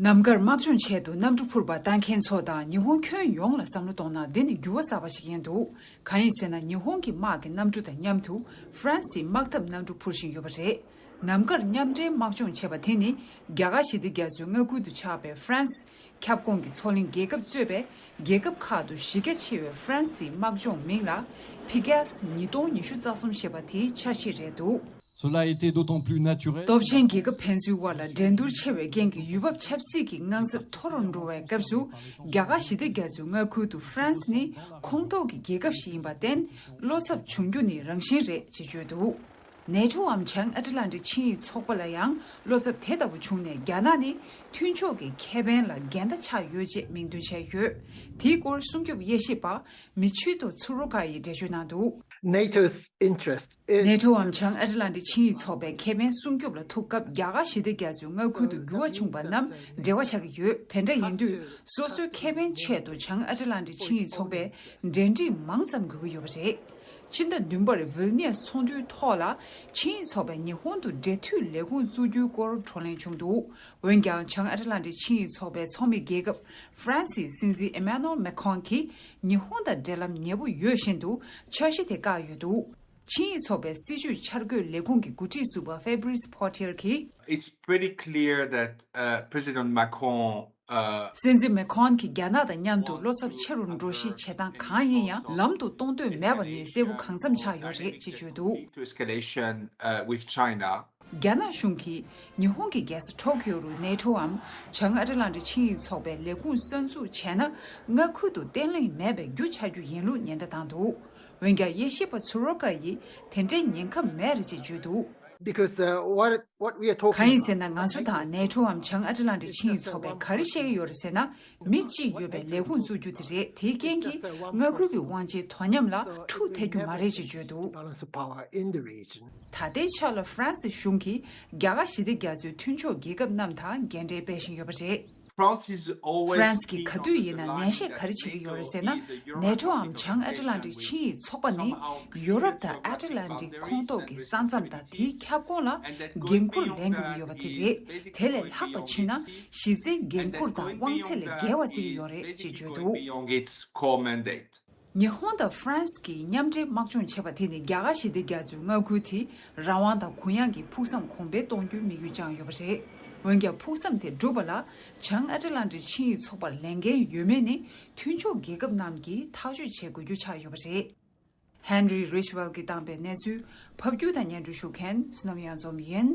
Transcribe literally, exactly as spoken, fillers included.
ནམ་མཁར་དམག་སྦྱོང་ཆེད་དུ་གནམ་གྲུ་འཕུར་བ་བཏང་མཁན་ཚོ་དང་ཉི་ཧོང་ཁྱོན་ཡོངས་ལ་བསམ་བློ་གཏོང་ན་འདི་ནི་འགྱུར་བ་གསར་པ་ཞིག་ཡིན་འདུག་གང་ཡིན་ཟེར་ན་ཉི་ཧོང་གི་དམག་གི་གནམ་གྲུ་དང་མཉམ་དུ་ཧྥ་རན་སིའི་དམག་འཐབ་གནམ་གྲུ་འཕུར་བཞིན་ཡོད་པ་རེད། ནམ་མཁར་མཉམ་འབྲེལ་དམག་སྦྱོང་བྱས་པ་དེ་ནི་རྒྱ་གར་ཞི་བདེ་རྒྱ་མཚོའི་མངའ་ཁུལ་དུ་ཆགས་པའི་ཧྥ་རན་སི་ཁྱབ་ཁོངས་ཀྱི་མཚོ་གླིང་རྒྱལ་ཁབ་གཙོས་པའི་རྒྱལ་ཁབ་ཁག་ཏུ་གཞི་རྒྱ་ཆེ་བའི་ཧྥ་རན་སིའི་དམག་སྦྱོང་མིང་ལ་Pégase ཉིས་སྟོང་ཉི་ཤུ་རྩ་གསུམ་ཞེས་པ་དེའི་འཆར་གཞི་རེད་འདུག Cela a été d'autant plus naturel. སྟོབས་ཆེན་རྒྱལ་ཁབ་ཕན་ཚུན་དབར་ལ་འགྲན་བསྡུར་ཆེ་བའི་རྐྱེན་གྱིས་ཡུལ་བབ་ཆབ་སྲིད་ཀྱི་དངངས་འཚབ་མཐོ་རུ་འགྲོ་བའི་སྐབས་སུ་རྒྱ་གར་ཞི་བདེ་རྒྱ་མཚོའི་མངའ་ཁུལ་དུ་ཧྥ་རན་སི་ནི་ཁོངས་གཏོགས་ཀྱི་རྒྱལ་ཁབ་ཞིག་ཡིན་པར་བརྟེན་བློ་འཚབ་བྱུང་རྒྱུ་ནི་རང་བཞིན་རེད་ཅེས་བརྗོད་འདུག་ནེ་ཊོའམ་བྱང་ཨ་ཊ་ལན་ཊིག་ཆིངས་ཡིག་ཚོགས་པ་ལ་ཡང་བློ་འཚབ་དེ་ལྟ་བུ་བྱུང་ནས་རྒྱ་ནག་ནི་མཐུན་ཕྱོགས་ཀྱི་ཁེ་ཕན་ལ་འགལ་ཟླ་ཆགས་ཡོད་ཅེས་མིང་འདོན་བྱས་ཡོད། དེའི་སྐོར་སྲུང་སྐྱོབ་དབྱེ་ཞིབ་པ་མི་ཆུའི་ཏོ་ཚུ་རོ་ཀ་ཡིས་འགྲེལ་བརྗོད་གནང་འདུག NATO's interest is ནེ་ཊོའམ་བྱང་ཨ་ཊ་ལན་ཊིག་ཆིངས་ཡིག་ཚོགས་པའི་ཁེ་ཕན་སྲུང་སྐྱོབ་ལ་ཐུག་སྐབས་རྒྱ་གར་ཞི་བདེ་རྒྱ་མཚོའི་མངའ་ཁུལ་དུ་འགྱུར་བ་བྱུང་པ་རྣམས་འབྲེལ་བ་ཆགས་ཀྱི་ཡོད། དེ་འདྲ་ཡིན་དུས་སོ་སོའི་ཁེ་ཕན་ཆེད་དུ་བྱང་ཨ་ཊ་ལན་ཊིག་ཆིངས་ཡིག་ཚོགས་པས་འབྲེལ་འདྲིས་མང་ཙམ་དགོས་ཀྱི་ཡོད་པ་རེད། ཕྱི་ཟླ་བདུན་པར་ཝིལ་ནིས་ཚོགས་འདུའི་ཐོག་ལ་ཆིངས་ཡིག་ཚོགས་པས་ཉི་ཧོང་དུ་འབྲེལ་མཐུད་ལས་ཁུངས་བཙུགས་རྒྱུའི་སྐོར་བགྲོ་གླེང་བྱུང་འདུག་འོན་ཀྱང་བྱང་ཨ་ཊ་ལན་ཊིག་ཆིངས་ཡིག་ཚོགས་པའི་ཚོགས་མི་རྒྱལ་ཁབ་ཧྥ་རན་སིའི་སྲིད་འཛིན་ཨེ་མ་ནུ་ཨེལ་མེ་ཁོན་གྱིས་ཉི་ཧོང་དང་འབྲེལ་ལམ་ཉེ་པོ་ཡོད་བཞིན་དུ་འཆར་གཞི་དེ་བཀག་ཡོད་འདུག་ཆིངས་ཡིག་ཚོགས་པའི་སྲིད་བྱུས་འཆར་འགོད་ལས་ཁུངས་ཀྱི་འགོ་ཁྲིད་ཟུར་པ་ཧྥེ་བྷི་རིས་ཕོ་ཐེར་གྱིས། It's pretty clear that uh, President Macron uh, སྲིད་འཛིན་མེ་ཁོན་གྱིས་རྒྱ་ནག་དང་མཉམ་དུ་བློ་འཚབ་ཆེ་རུ་འགྲོ་གཞིའི་བྱེད་སྟངས་གང་ཡིན་ཡང་ལམ་དུ་གཏོང་འདོད་མེད་པ་ནི་གསལ་པོ་གང་འཚམ་ཆགས་ཡོད་རེད་ཅེས་བརྗོད་འདུག to escalation uh, with China. རྒྱ་ནག་གཞུང་གིས་ཉི་ཧོང་གི་རྒྱལ་ས་ཊོ་ཀིའོ་རུ་ནེ་ཊོའམ་བྱང་ཨ་ཊ་ལན་ཊིག་ཆིངས་ཡིག་ཚོགས་པའི་ལས་ཁུངས་གསར་འཛུགས་བྱས་ན་མངའ་ཁུལ་དུ་བརྟན་ལྷིང་མེད་པའི་རྒྱུ་ཆགས་རྒྱུ་ཡིན་ལུགས་ཉེན་བརྡ་བཏང་འདུག་འོན་ཀྱང་དབྱེ་ཞིབ་པ་ཚུ་རོ་ཀ་ཡིས་དེ་འདྲའི་ཉེན་ཁ་མེད་རེད་ཅེས་བརྗོད་འདུག Because uh, what what we are talking གང་ཡིན་ཟེར་ན་ང་ཚོ་དང་ནེ་ཊོའམ་བྱང་ཨ་ཊ་ལན་ཊིག་ཆིངས་ཡིག་ཚོགས་པས་ག་རེ་བཤད་ཀྱི་ཡོད་རེད་ཟེར་ན། མི་གཅིག་ཡོད་པའི་ལས་ཁུངས་བཙུགས་རྒྱུ་དེ་རེད། དེའི་རྐྱེན་གྱིས་མངའ་ཁུལ་གྱི་དབང་ཆའི་དོ་མཉམ་ལ་འཁྲུག་ཐེབས་རྒྱུ་མ་རེད་ཅེས་བརྗོད་འདུག balance of power in the region. ད་ལྟའི་ཆར་ལ་ཧྥ་རན་སི་གཞུང་གིས་རྒྱ་གར་ཞི་བདེ་རྒྱ་མཚོའི་མཐུན་ཕྱོགས་རྒྱལ་ཁབ་རྣམས་དང་འགན་འབྲེལ་སྤེལ་བཞིན་ཡོད་པ་རེད། France is ཧྥ་རན་always སི་གིས་ག་དུས་ཡིན་ན་ནན་བཤད་ག་རེ་བྱེད་ཀྱི་ཡོད་རེད་ཟེར་ན། ནེ་ཊོའམ་བྱང་ཨ་ཊ་ལན་ཊིག་ཆིངས་ཡིག་ཚོགས་པ་ནི་ཡུ་རོབ་དང་ཨ་ཊ་ལན་ཊིག་ཁོངས་གཏོགས་ཀྱི་ས་མཚམས་དང་དེའི་ཁྱབ་ཁོངས་ལ་འགན་འཁུར་ལེན་དགོས་ཀྱི་ཡོད་པ་དེ་རེད། དེ་ལས་ལྷག་པ་ཕྱིན་ན་གཞི་རྩའི་འགན་འཁུར་དང་དབང་ཚད་ལས་བརྒལ་བ་བརྩི་གི་ཡོད་རེད་ཅེས་བརྗོད་འདུག beyond its core mandate. ཉི་ཧོང་དང་ཧྥ་རན་སི་གིས་མཉམ་འབྲེལ་དམག་སྦྱོང་བྱས་པ་དེ་ནི་རྒྱ་གར་ཞི་བདེ་རྒྱ་མཚོའི་མངའ་ཁུལ་དེ་རང་དབང་དང་གུ་ཡངས་ཀྱི་ཕུགས་བསམ་གོང་འཕེལ་གཏོང་རྒྱུའི་དམིགས་ཡུལ་བཅངས་ཡོད་པ་རེད། འོན་ཀྱང་ཕུགས་བསམ་དེ་འགྲུབ་པ་ལ་བྱང་ཨ་ཊ་ལན་ཊིག་ཆིངས་ཡིག་ཚོགས་པར་ལས་འགན་ཡོད་མེད་ནི་མཐུན་ཕྱོགས་རྒྱལ་ཁབ་རྣམས་ཀྱིས་ཐག་གཅོད་བྱེད་དགོས་རྒྱུ་ཆགས་ཡོད་པ་རེད། ཧན་རི་རིཆ་ཝེལ་གྱིས་བཏང་པའི་གནས་ཚུལ་ཕབ་སྒྱུར་དང་སྙན་སྒྲོན་ཞུ་མཁན་བསོད་ནམས་གཡང་འཛོམས་ཡིན།